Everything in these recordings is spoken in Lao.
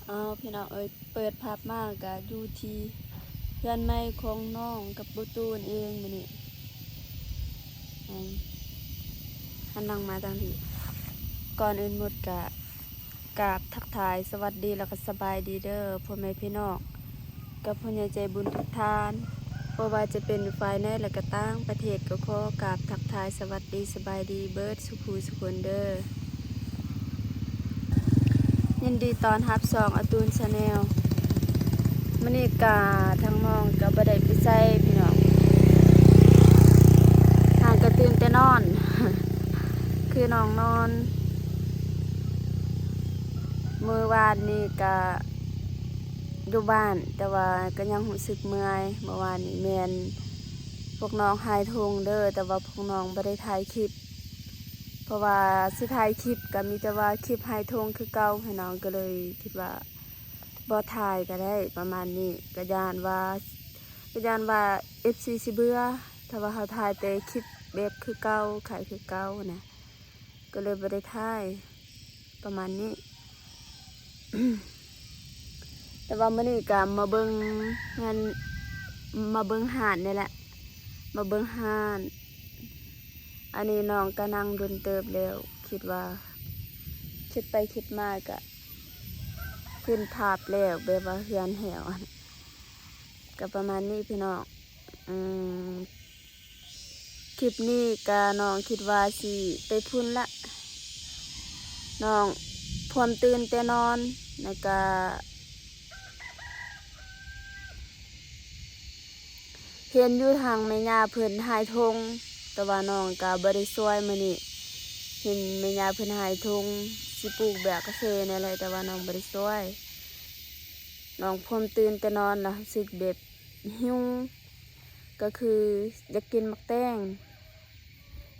ເອົາ ພີ່ນ້ອງເອີຍ ເປີດພາບມາກະຢູ່ທີ່ເຮືອນໃໝ່ຂອງນ້ອງກັບບໍ່ຕູນເອງມື້ນີ້. ຫັນຫຼັງມາທາງນີ້. ກ່ອນອື່ນໝົດກະກາບທັກທາຍສະຫວັດດີ ແລ້ວກະສະບາຍດີເດີພໍ່ແມ່ພີ່ນ້ອງ ກັບຜູ້ໃຫຍ່ໃຈບຸນທຸກທ່ານ, ບໍ່ວ່າຈະເປັນຢູ່ຝ່າຍໃນ ແລະກະຕ່າງປະເທດ ກໍຂໍກາບທັກທາຍສະຫວັດດີສະບາຍດີເບິດສູ່ຜູ້ສູ່ຄົນເດີ. ຍິນດີຕ້ອນຮັບຊ່ອງອາຕູນ Channel. ມື້ນີ້ກະທາງນ້ອງກະບໍ່ໄດ້ໄປໃສພີ່ນ້ອງ, ຫາກະຕື່ນແຕ່ນອນ ຄືນ້ອງນອນ. ມື້ວານນີ້ກະຢູ່ບ້ານ ແຕ່ວ່າກະຍັງຮູ້ສຶກເມື່ອຍ. ເມື່ອວານນີ້ແມ່ນພວກນ້ອງຫາຍທົ່ງເດີ ແຕ່ວ່າພວກນ້ອງບໍ່ໄດ້ຖ່າຍຄລິບ ເພາະວ່າຊິຖ່າຍຄລິບກະມີແຕ່ວ່າຄລິບຫາຍທົ່ງຄືເກົ່າ ພີ່ນ້ອງ ກະເລີຍຄິດວ່າບໍ່ຖ່າຍກະໄດ້ປະມານນີ້. ກະຢ້ານວ່າ ກະຢ້ານວ່າເອັຟຊີຊິເບື່ອ ຖ້າວ່າເຮົາຖ່າຍແຕ່ຄລິບແບບຄືເກົ່າ ຂາຍຄືເກົ່າຫັ້ນນະ ກະເລີຍບໍ່ໄດ້ຖ່າຍປະມານນີ້. ແຕ່ວ່າມື້ນີ້ກະມາເບິ່ງງານ ມາເບິ່ງຮ້ານນີ້ແຫຼະ ມາເບິ່ງຮ້ານ. ອັນນີ້ນ້ອງກະນັ່ງດົນເຕີບແລ້ວ ຄິດວ່າ ຄິດໄປຄິດມາກະເຫັນພາບແລ້ວ ແບບວ່າເຮືອນແຖວຫັ້ນ ກະປະມານນີ້ພີ່ນ້ອງ. ອືມ ຄລິບນີ້ກະນ້ອງຄິດວ່າຊິໄປພຸ້ນລະ ນ້ອງພວມຕື່ນແຕ່ນອນ ແລ້ວກະ ເຫັນຢູ່ທາງແມ່ຍ່າເພິ່ນຫາຍທົ່ງ ແຕ່ວ່ານ້ອງກະບໍ່ໄດ້ຊ່ວຍມື້ນີ້. ເຫັນແມ່ຍ່າເພິ່ນຫາຍທົ່ງ ຊິປູກເບຍກາເຟນີ້ແຫຼະ ແຕ່ວ່ານ້ອງບໍ່ໄດ້ຊ່ວຍ. ນ້ອງພວມຕື່ນແຕ່ນອນລະ ຮູ້ສຶກແບບຫິວ ກະຄືຢາກກິນໝາກແຕງ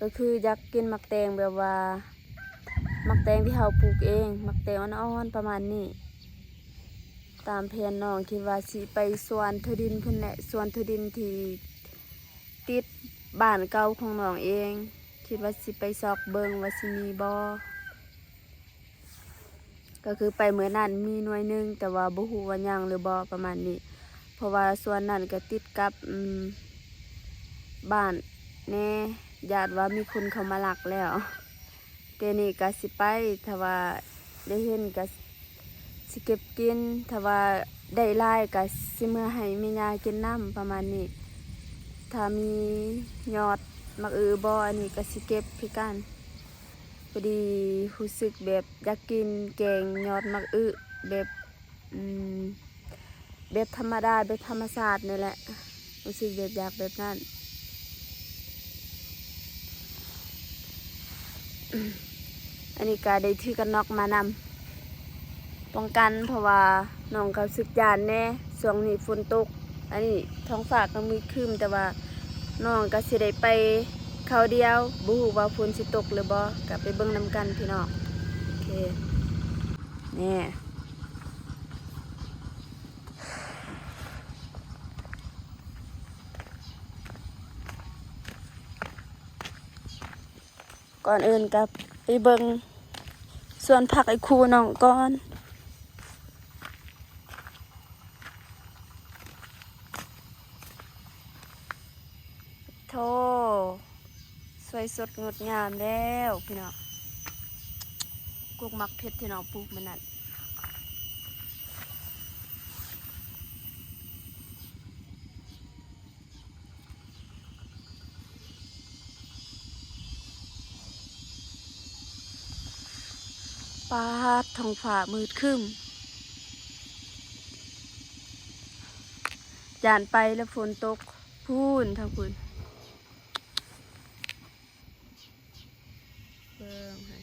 ກະຄືຢາກກິນໝາກແຕງແບບວ່າ ໝາກແຕງທີ່ເຮົາປູກເອງ ໝາກແຕງອ່ອນໆ ປະມານນີ້. ຕາມແຜນນ້ອງຄິດວ່າຊິໄປສວນຖົ່ວດິນພຸ້ນແຫຼະ ສວນຖົ່ວດິນທີ່ຕິດບ້ານເກົ່າຂອງນ້ອງເອງ. ຄິດວ່າຊິໄປຊອກເບິ່ງວ່າຊິມີບໍ່. ກະຄືໄປມື້ນັ້ນມີໜ່ວຍໜຶ່ງ ແຕ່ວ່າບໍ່ຮູ້ວ່າຍັງຫຼືບໍ່ ປະມານນີ້ ເພາະວ່າສວນນັ້ນກະຕິດກັບ ອືມ ບ້ານແດ່ ຢ້ານວ່າມີຄົນເຂົ້າມາລັກແລ້ວ. ແຕ່ນີ້ກະຊິໄປ ຖ້າວ່າໄດ້ເຫັນກະຊິເກັບກິນ ຖ້າວ່າໄດ້ຫຼາຍກະຊິເມືອໃຫ້ແມ່ຍ່າກິນນຳ ປະມານນີ້. ຖ້າມີຍອດໝາກອຶບໍ່ ອັນນີ້ກະຊິເກັບຄືກັນ. ພໍດີຮູ້ສຶກແບບຢາກກິນແກງຍອດໝາກອຶ ແບບ ອືມ ແບບທຳມະດາ ແບບທຳມະຊາດນີ້ແຫຼະ ຮູ້ສຶກແບບຢາກແບບນັ້ນ. ອັນນີ້ກະໄດ້ຖືກັນນອກມານຳ ປ້ອງກັນ ເພາະວ່ານ້ອງກະຮູ້ສຶກຢ້ານແດ່ ຊ່ວງນີ້ຝົນຕົກ. ອັນນີ້ທ້ອງຟ້າກະມືດຄຶ້ມ ແຕ່ວ່ານ້ອງກະຊິໄດ້ໄປຄາວດຽວ ບໍ່ຮູ້ວ່າຝົນຊິຕົກຫຼືບໍ່ ກະໄປເບິ່ງນຳກັນພີ່ນ້ອງ. ໂອເຄ ນີ້ ກ່ອນອື່ນກະໄປເບິ່ງສວນຜັກໄອ້ຄູນ້ອງກ່ອນ. ໂທ້ ສວຍສົດງົດງາມແລ້ວພີ່ນ້ອງ. ກົກໝາກເຜັດທີ່ນ້ອງປູກມື້ນັ້ນ ປາດ ທ້ອງຟ້າມືດຄຶ້ມ ຢ້ານໄປແລ້ວຝົນຕົກ. ພຸ້ນ ທາງພຸ້ນ ເບິ່ງຫັ້ນ.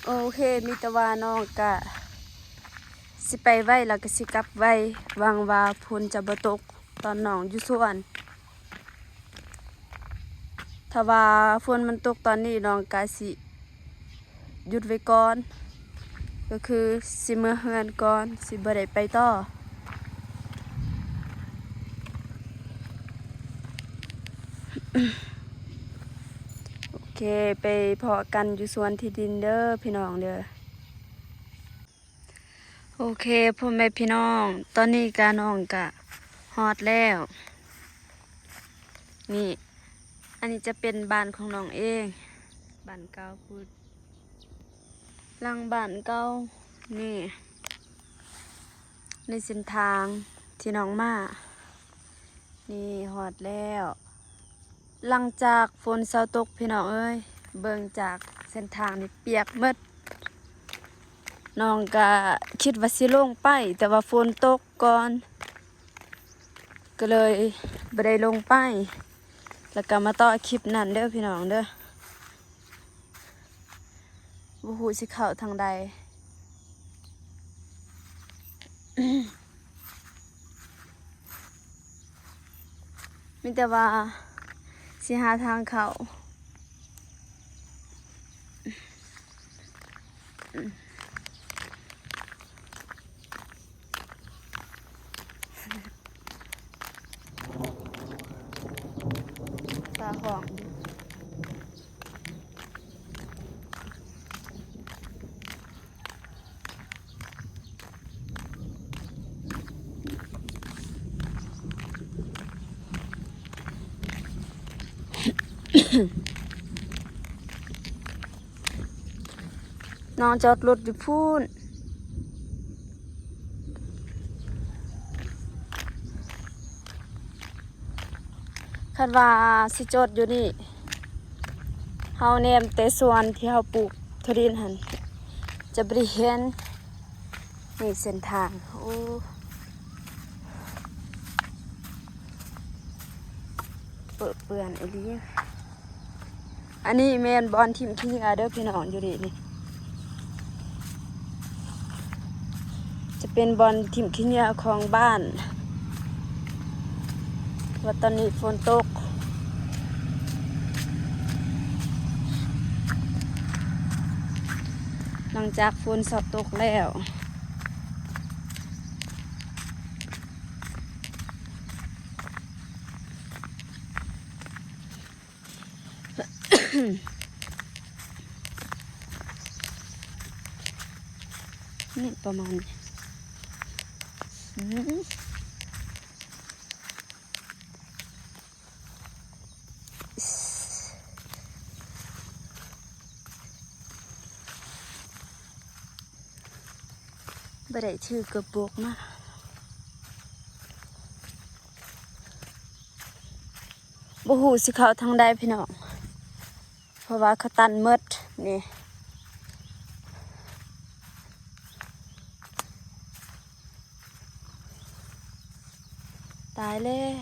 ໂອເຄ ມີແຕ່ວ່ານ້ອງກະຊິໄປໄວ ແລ້ວກະຊິກັບໄວ ຫວັງວ່າຝົນຈະບໍ່ຕົກຕອນນ້ອງຢູ່ສວນ. ຖ້າວ່າຝົນມັນຕົກຕອນນີ້ ນ້ອງກະຊິຢຸດໄວ້ກ່ອນ ກະຄືຊິເມືອເຮືອນກ່ອນ ຊິບໍ່ໄດ້ໄປຕໍ່. ໂອ ເຄ ໄປພໍ້ກັນຢູ່ສວນທີ່ດິນເດີພີ່ນ້ອງເດີ. ໂອເຄ ພໍ່ແມ່ພີ່ນ້ອງ ຕອນນີ້ກະ ນ້ອງກະຮອດແລ້ວ. ນີ້ ອັນນີ້ຈະເປັນບ້ານຂອງນ້ອງເອງ ບ້ານເກົ່າພຸ້ນ ຫຼັງບ້ານເກົ່ານີ້ ໃນເສັ້ນທາງທີ່ນ້ອງມາ ນີ້ຮອດແລ້ວ. ຫຼັງຈາກຝົນເຊົາຕົກ ພີ່ນ້ອງເອີຍ ເບິ່ງຈາກເສັ້ນທາງນີ້ປຽກໝົດ. ນ້ອງກະຄິດວ່າຊິລົງໄປ ແຕ່ວ່າຝົນຕົກກ່ອນ ກະເລີຍບໍ່ໄດ້ລົງໄປ. ແລ້ວກະມາຕໍ່ຄລິບນັ້ນເດີພີ່ນ້ອງເດີ. ບໍ່ຮູ້ຊິເຂົ້າທາງໃດ. ມີແຕ່ວ່າຊິຫາທາງເຂົ້າ. ປາຫ້ອງ. ນ້ອງຈອດລົດຢູ່ພຸ້ນ. ຄັນວ່າຊິຈອດຢູ່ນີ້ ເຮົາແນມແຕ່ສວນທີ່ເຮົາປູກຖົ່ວດິນຫັ້ນ ຈະບໍ່ໄດ້ເຫັນ. ນີ້ເສັ້ນທາງ ໂອ້ ເປິເປື້ອນອີ່ຫຼີ. ອັນນີ້ແມ່ນບ່ອນຖິ້ມຂີ້ເຫຍື້ອເດີພີ່ນ້ອງ ຢູ່ນີ້ນີ້ ຈະເປັນບ່ອນຖິ້ມຂີ້ເຫຍື້ອຂອງບ້ານ ເພາະວ່າຕອນນີ້ຝົນຕົກ ຫຼັງຈາກຝົນເຊົາຕົກແລ້ວ. ນີ້ປະມານນີ້ ອືມ ບໍ່ໄດ້ຖືກະໂປກມາ. ບໍ່ຮູ້ຊິເຂົ້າທາງໃດພີ່ນ້ອງ ເພາະວ່າເຂົາຕັນໝົດນີ້. ຕາຍແລ້ວ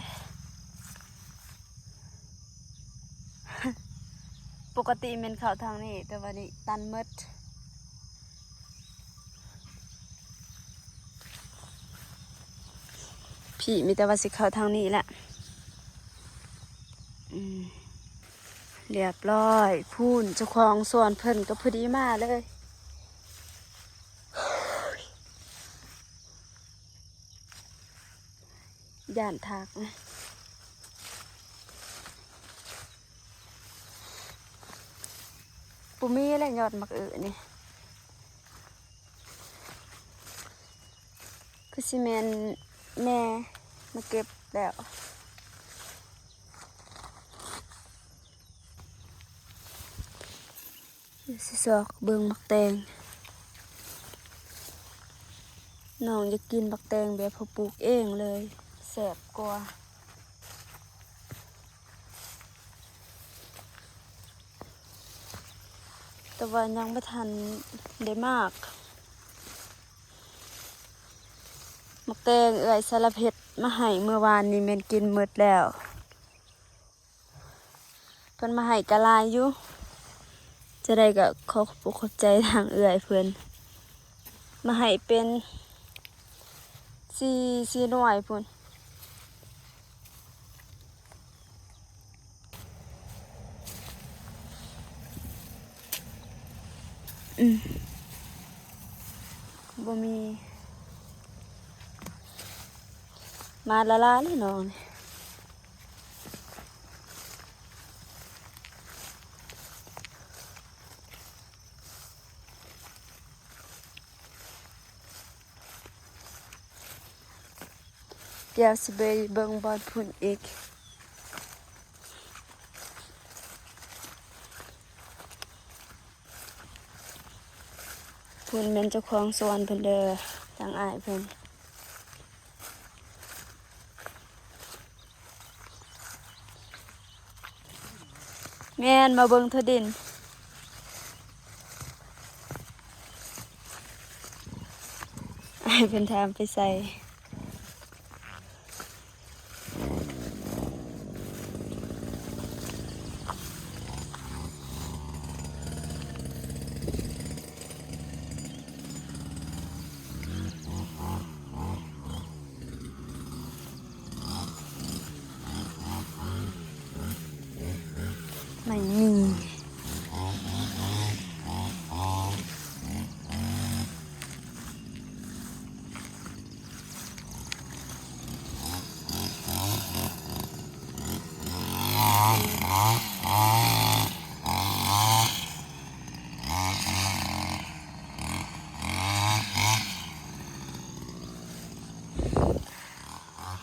ປົກກະຕິແມ່ນເຂົ້າທາງນີ້ ແຕ່ວ່ານີ້ຕັນໝົດ. ພີ້ ມີແຕ່ວ່າຊິເຂົ້າທາງນີ້ແຫຼະ. ອືມ ລຽບລ້ອຍ ພຸ້ນ ເຈົ້າຂອງສວນເພິ່ນກໍພໍດີມາເລີຍ. ຢ້ານທາກນະ ບໍ່ມີແຫຼະ ຍອດໝາກອຶນີ້ ຄືຊິແມ່ນແມ່ມາເກັບແລ້ວ. ດຽວຊິຊອກເບິ່ງໝາກແຕງ. ນ້ອງຢາກກິນໝາກແຕງແບບເຮົາປູກເອງເລີຍ ແຊບກວ່າ. ແຕ່ວ່າຍັງບໍ່ທັນໄດ້ໝາກ. ໝາກແຕງເອື້ອຍສາລະເພັດມາໃຫ້ເມື່ອວານນີ້ແມ່ນກິນໝົດແລ້ວ. ເພິ່ນມາໃຫ້ກະຫຼາຍຢູ່. ຈະໄດ້ກະຂໍຂອບອົກຂອບໃຈທາງເອື້ອຍເພິ່ນ ມາໃຫ້ເປັນສີ່ ສີ່ໜ່ວຍພຸ້ນ. ອືມ ບໍ່ມີ ມາລະລາເລີຍນ້ອງນີ້. ດຽວຊິໄປເບິ່ງບ່ອນພຸ້ນອີກ. ພຸ້ນແມ່ນເຈົ້າຂອງສວນເພິ່ນເດີ ທາງອ້າຍເພິ່ນ. ແມ່ນ ມາເບິ່ງຖົ່ວດິນ. ອ້າຍເພິ່ນຖາມໄປໃສ? ໄມ້ມີ.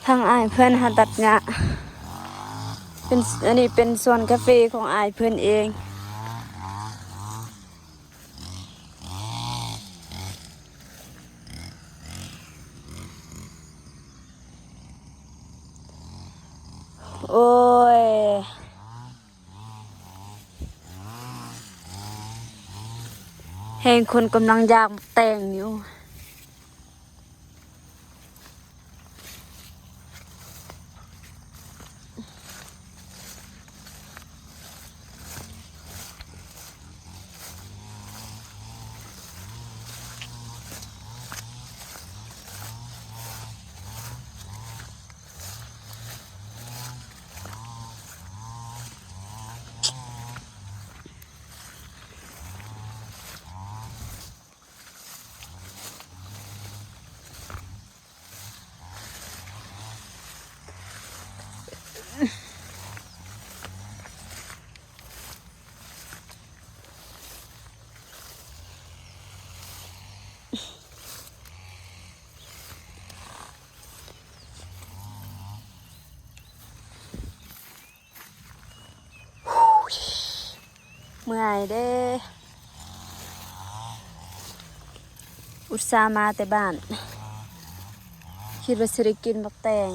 ທາງອ້າຍເພິ່ນຫາຕັດຫຍ້າ ເປັນ ອັນນີ້ເປັນສວນກາເຟຂອງອ້າຍເພິ່ນເອງ. ໂອ້ຍ ແຮງຄົນກຳລັງຢາກແຕ່ງຢູ່. ເມື່ອຍເດ້ ອຸດສ່າມາແຕ່ບ້ານ ຄິດວ່າຊິໄດ້ກິນບັກແຕງ.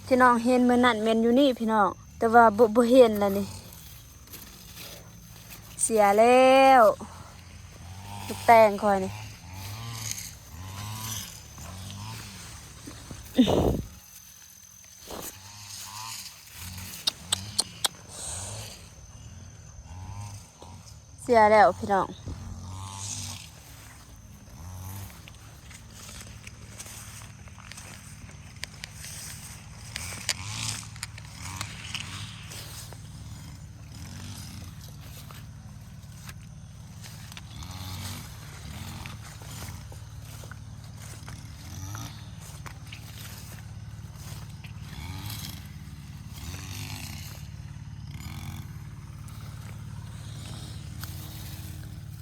ທີ່ນ້ອງເຫັນມື້ນັ້ນແມ່ນຢູ່ນີ້ພີ່ນ້ອງ ແຕ່ວ່າບໍ່ ບໍ່ເຫັນລະນີ້. ເສຍແລ້ວ ບັກແຕງຂ້ອຍນີ້. ເສຍແລ້ວພີ່ນ້ອງ.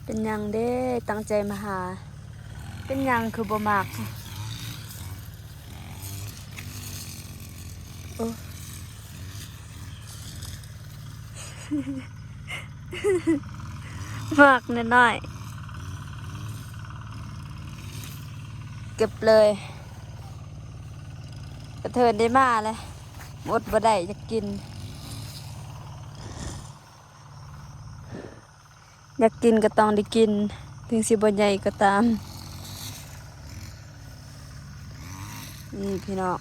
ເປັນຫຍັງເດ້ ຕັ້ງໃຈມາຫາ ເປັນຫຍັງຄືບໍ່ມັກ? ໂອ້ ໝາກນ້ອຍໆ ເກັບເລີຍ ກະເທີນໄດ້ມາແລ້ວ ອົດບໍ່ໄດ້ ຢາກກິນ. ຢາກກິນກໍຕ້ອງໄດ້ກິນ ເຖິງຊິບໍ່ໃຫຍ່ກໍຕາມ. ນີ້ພີ່ນ້ອງ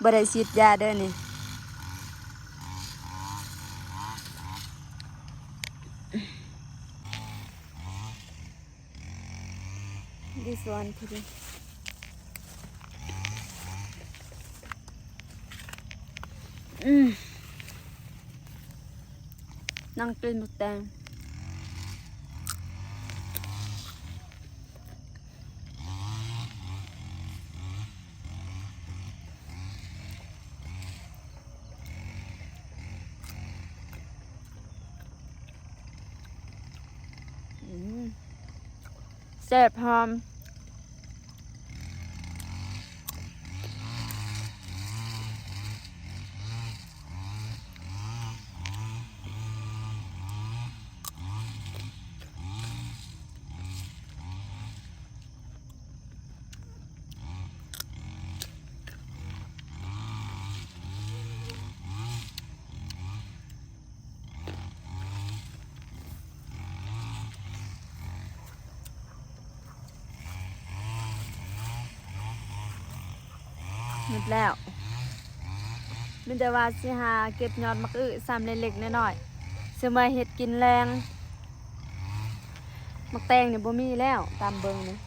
ບໍ່ໄດ້ສີດຢາເດີນີ້. ຢູ່ສວນພຸ້ນ ອືມ ນັ່ງກິນໝາກແຕງ. ແຊບ ຫອມ. ໝົດແລ້ວ ມີແຕ່ວ່າຊິຫາເກັບຍອດໝາກອຶຊ້ຳເລັກໆນ້ອຍໆ ຊິເມືອເຮັດກິນແລງ. ໝາກແຕງນີ້ບໍ່ມີແລ້ວ ຕາມເບິ່ງນີ້.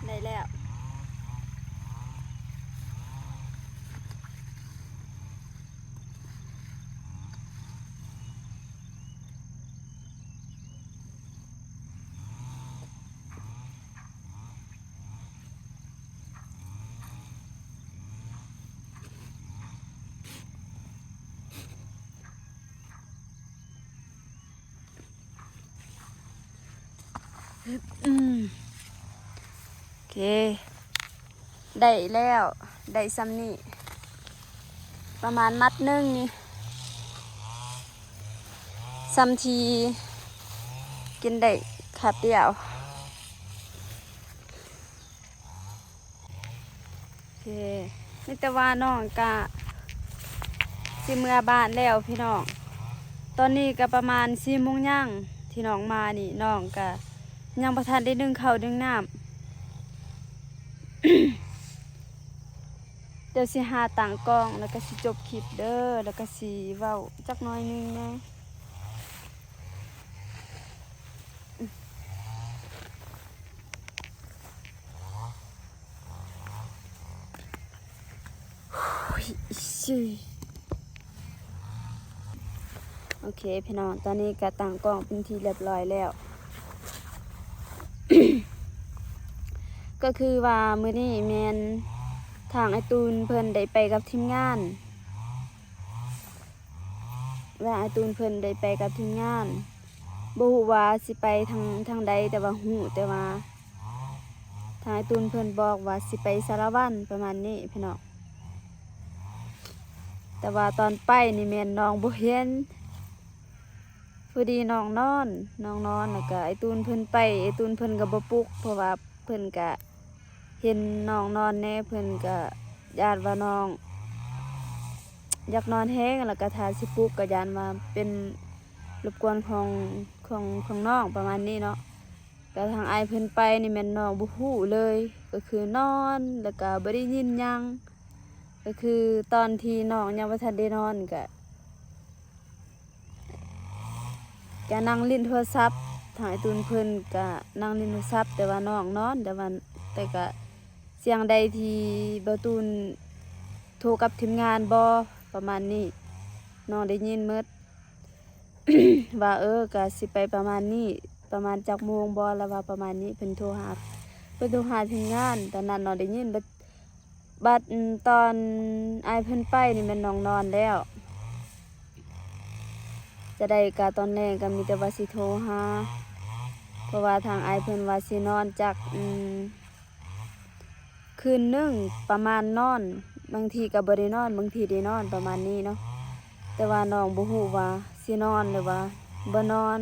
ໄດ້ແລ້ວ. ອືມ ໂອເຄ ໄດ້ແລ້ວ ໄດ້ຊ່ຳນີ້ ປະມານມັດໜຶ່ງນີ້ ຊ່ຳທີ່ກິນໄດ້ຄາບດຽວ. ໂອເຄ ມີແຕ່ວ່ານ້ອງກະຊິເມືອບ້ານແລ້ວພີ່ນ້ອງ. ຕອນນີ້ກະປະມານສີ່ໂມງຍ່າງ ທີ່ນ້ອງມານີ້ ນ້ອງກະຍັງບໍ່ທັນໄດ້ໜຶ້ງເຂົ້າໜຶ້ງນ້ຳ. ດຽວຊິຫາຕັ້ງກ້ອງ ແລ້ວກະຊິຈົບຄລິບເດີ ແລ້ວກະຊິເວົ້າຈັກໜ້ອຍໜຶ່ງແດ່. ໂອເຄພີ່ນ້ອງ ຕອນນີ້ກະຕັ້ງກ້ອງເປັນທີ່ລຽບຮ້ອຍແລ້ວ ກະຄືວ່າມື້ນີ້ແມ່ນທາງອ້າຍຕູນເພິ່ນໄດ້ໄປກັບທີມງານ ວ່າອ້າຍຕູນເພິ່ນໄດ້ໄປກັບທີມງານ ບໍ່ຮູ້ວ່າຊິໄປທາງ ທາງໃດ ແຕ່ວ່າຮູ້ແຕ່ວ່າທາງອ້າຍຕູນເພິ່ນບອກວ່າຊິໄປສາລະວັນ ປະມານນີ້ພີ່ນ້ອງ. ແຕ່ວ່າຕອນໄປນີ້ແມ່ນນ້ອງບໍ່ເຫັນ ພໍດີນ້ອງນອນ ນ້ອງນອນ ແລ້ວກະອ້າຍຕູນເພິ່ນໄປ ອ້າຍຕູນເພິ່ນກະບໍ່ປຸກ ເພາະວ່າເພິ່ນກະ ເຫັນນ້ອງນອນແດ່ ເພິ່ນກະຢ້ານວ່ານ້ອງຢາກນອນແຮງ ແລ້ວກະຖ້າຊິປຸກກະຢ້ານວ່າເປັນລົບກວນຂອງ ຂອງ ຂອງນ້ອງ ປະມານນີ້ເນາະ. ກະທາງອ້າຍເພິ່ນໄປນີ້ແມ່ນນ້ອງບໍ່ຮູ້ເລີຍ ກະຄືນອນ ແລ້ວກະບໍ່ໄດ້ຍິນຫຍັງ ກະຄືຕອນທີ່ນ້ອງຍັງບໍ່ທັນໄດ້ນອນກະ ກະນັ່ງຫຼິ້ນໂທລະສັບ ທາງອ້າຍຕູນເພິ່ນກະນັ່ງຫຼິ້ນໂທລະສັບ ແຕ່ວ່ານ້ອງນອນ ແຕ່ວ່າ ແຕ່ກະສຽງໃດທີ່ບ່າວຕູນໂທກັບທີມງານບໍ່ ປະມານນີ້ ນ້ອງໄດ້ຍິນໝົດ ວ່າ ເອີ ກະຊິໄປປະມານນີ້ ປະມານຈັກໂມງບໍ່ ລະວ່າປະມານນີ້ ເພິ່ນໂທຫາ ເພິ່ນໂທຫາທີມງານ ຕອນນັ້ນນ້ອງໄດ້ຍິນ ບາດ ບາດ ອືມ ຕອນອ້າຍເພິ່ນໄປນີ້ແມ່ນນ້ອງນອນແລ້ວ ຈະໄດ້ກະຕອນແລງກະມີແຕ່ວ່າຊິໂທຫາ ເພາະວ່າທາງອ້າຍເພິ່ນວ່າຊິນອນຈັກ ອືມ ຄືນໜຶ່ງ ປະມານນອນ ບາງທີກະບໍ່ໄດ້ນອນ ບາງທີໄດ້ນອນ ປະມານນີ້ເນາະ ແຕ່ວ່ານ້ອງບໍ່ຮູ້ວ່າຊິນອນ ຫຼືວ່າບໍ່ນອນ.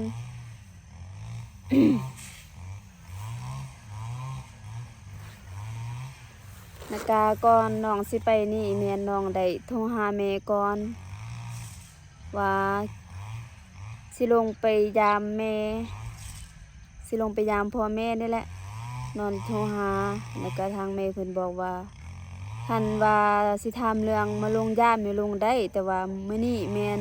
ແລ້ວກະກ່ອນນ້ອງຊິໄປນີ້ ແມ່ນນ້ອງໄດ້ໂທຫາແມ່ກ່ອນ ວ່າຊິລົງໄປຢາມແມ່ ຊິລົງໄປຢາມພໍ່ແມ່ນີ້ແຫຼະ ນ້ອງໂທຫາ ແລ້ວກະທາງແມ່ເພິ່ນບອກວ່າ ຄັນວ່າຊິຖາມເລື່ອງມາລົງຢາມນີ້ລົງໄດ້ ແຕ່ວ່າມື້ນີ້ແມ່ນ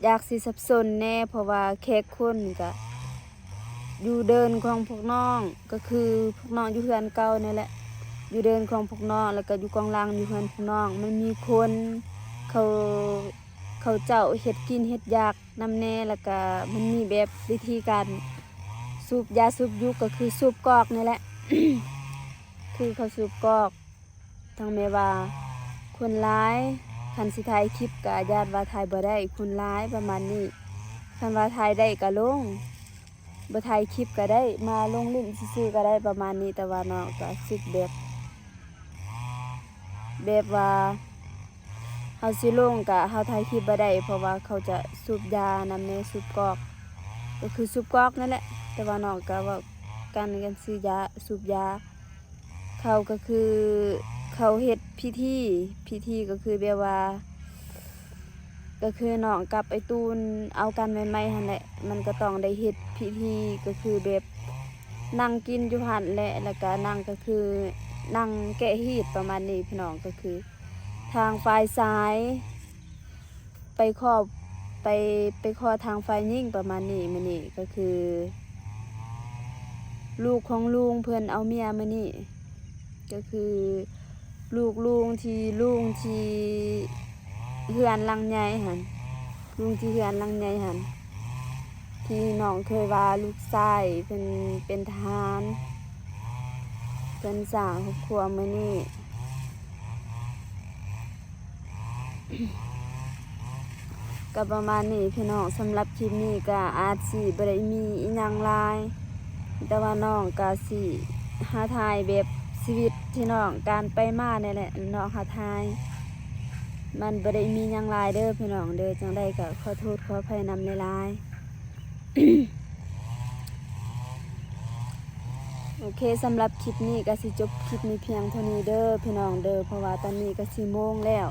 ຢາກຊິສັບສົນແດ່ ເພາະວ່າແຂກຄົນກະຢູ່ເດີ່ນຂອງພວກນ້ອງ ກະຄືພວກນ້ອງຢູ່ເຮືອນເກົ່ານີ້ແຫຼະ ຢູ່ເດີ່ນຂອງພວກນ້ອງ ແລ້ວກະຢູ່ກອງຫຼັງຢູ່ເຮືອນພວກນ້ອງ ມັນມີຄົນເຂົາ ເຂົາເຈົ້າເຮັດກິນເຮັດຢາກນຳແດ່ ແລ້ວກະມັນມີແບບວິທີການສູບຢາສູບຍຸກ ກະຄືສູບກອກນີ້ແຫຼະ ຄືເຂົາສູບກອກ. ທາງແມ່ວ່າຄົນຫຼາຍ ຄັນຊິຖ່າຍຄລິບກະຢ້ານວ່າຖ່າຍບໍ່ໄດ້ ຄົນຫຼາຍ ປະມານນີ້ ຄັນວ່າຖ່າຍໄດ້ກະລົງ ບໍ່ຖ່າຍຄລິບກະໄດ້ ມາລົງຫຼິ້ນຊື່ໆກະໄດ້ ປະມານນີ້ ແຕ່ວ່ານ້ອງກະຮູ້ສຶກແບບ ແບບວ່າເຮົາຊິລົງກະເຮົາຖ່າຍຄລິບບໍ່ໄດ້ ເພາະວ່າເຂົາຈະສູບຢານຳແດ່ ສູບກອກ ກະຄືສູບກອກນັ້ນແຫຼະ ແຕ່ວ່ານ້ອງກະເວົ້າກັນ ກັນຊື່ຢາ ສູບຢາ ເຂົາກະຄືເຂົາເຮັດພິທີ ພິທີກະຄືແບບວ່າ ກະຄືນ້ອງກັບໄອ້ຕູນເອົາກັນໃໝ່ໆຫັ້ນແຫຼະ ມັນກະຕ້ອງໄດ້ເຮັດພິທີ ກະຄືແບບນັ່ງກິນຢູ່ຫັ້ນແຫຼະ ແລ້ວກະນັ່ງ ກະຄືນັ່ງແກະຮີດປະມານນີ້ພີ່ນ້ອງ ກະຄືທາງຝ່າຍຊາຍ ໄປຂໍ ໄປ ໄປຂໍທາງຝ່າຍຍິງປະມານນີ້ ມື້ນີ້ກະຄືລູກຂອງລຸງເພິ່ນເອົາເມຍມື້ນີ້ ກະຄືລູກລຸງທີ່ ລຸງທີ່ເຮືອນຫຼັງໃຫຍ່ຫັ້ນ ລຸງທີ່ເຮືອນຫຼັງໃຫຍ່ຫັ້ນ ທີ່ນ້ອງເຄີຍວ່າລູກຊາຍເພິ່ນເປັນທະຫານ ເພິ່ນສ້າງຄອບຄົວມື້ນີ້. ກໍປະມານນີ້ພີ່ນ້ອງ, ສຳລັບຄລິບນີ້ກໍອາດຊິບໍ່ໄດ້ມີອີ່ຫຍັງຫຼາຍ, ແຕ່ວ່ານ້ອງກໍຊິຫາຖ່າຍແບບຊີວິດທີ່ນ້ອງການໄປມານີ້ແຫຼະ, ນ້ອງຫາຖ່າຍ ມັນບໍ່ໄດ້ມີຫຍັງຫຼາຍເດີພີ່ນ້ອງເດີ, ຈັ່ງໃດກໍຂໍໂທດຂໍອະໄພນຳຫຼາຍໆ. ໂອເຄ, ສຳລັບຄລິບນີ້ກໍຊິຈົບຄລິບນີ້ພຽງເທົ່ານີ້ເດີພີ່ນ້ອງເດີ, ເພາະວ່າຕອນນີ້ກໍສີ່ໂມງແລ້ວ,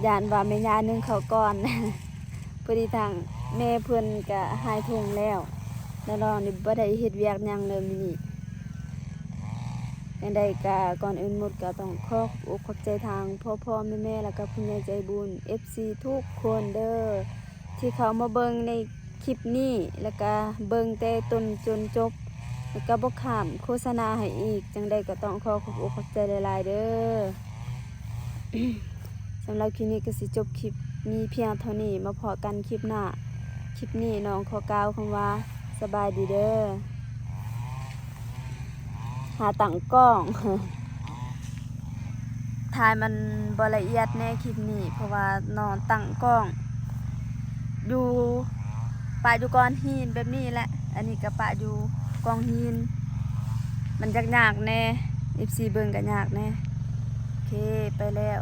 ຢ້ານວ່າແມ່ຍ່າໜຶ້ງເຂົ້າກ່ອນ. ພໍດີທາງແມ່ເພິ່ນກະຫາຍທຸ່ງແລ້ວ, ແລ້ວນ້ອງນີ້ບໍ່ໄດ້ເຮັດວຽກຫຍັງເລີຍມື້ນີ້. ຈັ່ງໃດກະກ່ອນອື່ນໝົດກະຕ້ອງຂອບອົກຂອບໃຈທາງພໍ່ໆແມ່ໆ ແລ້ວກະຜູ້ໃຫຍ່ໃຈບຸນ ເອັຟຊີ ທຸກຄົນເດີ ທີ່ເຂົ້າມາເບິ່ງໃນຄລິບນີ້ ແລ້ວກະເບິ່ງແຕ່ຕົ້ນຈົນຈົບ ແລ້ວກະບໍ່ຂ້າມໂຄສະນາໃຫ້ອີກ. ຈັ່ງໃດກະຕ້ອງຂໍຂອບອົກຂອບໃຈຫຼາຍໆເດີ. ສຳລັບຄລິບນີ້ກໍຊິຈົບຄລິບມີພຽງເທົ່ານີ້, ມາພໍ້ກັນຄລິບໜ້າ. ຄລິບນີ້ນ້ອງຂໍກ່າວຄຳວ່າສະບາຍດີເດີ. ຫາຕັ້ງກ້ອງ ຖ່າຍມັນບໍ່ລະອຽດແດ່ຄລິບນີ້, ເພາະວ່ານ້ອງຕັ້ງກ້ອງຢູ່ ປະຢູ່ກ້ອນຫີນແບບນີ້ແຫຼະ, ອັນນີ້ກໍປະຢູ່ກ້ອງຫີນ, ມັນຍາກໆແດ່ ເອັຟຊີ ເບິ່ງກໍຍາກແດ່. ໂອເຄ ໄປແລ້ວ.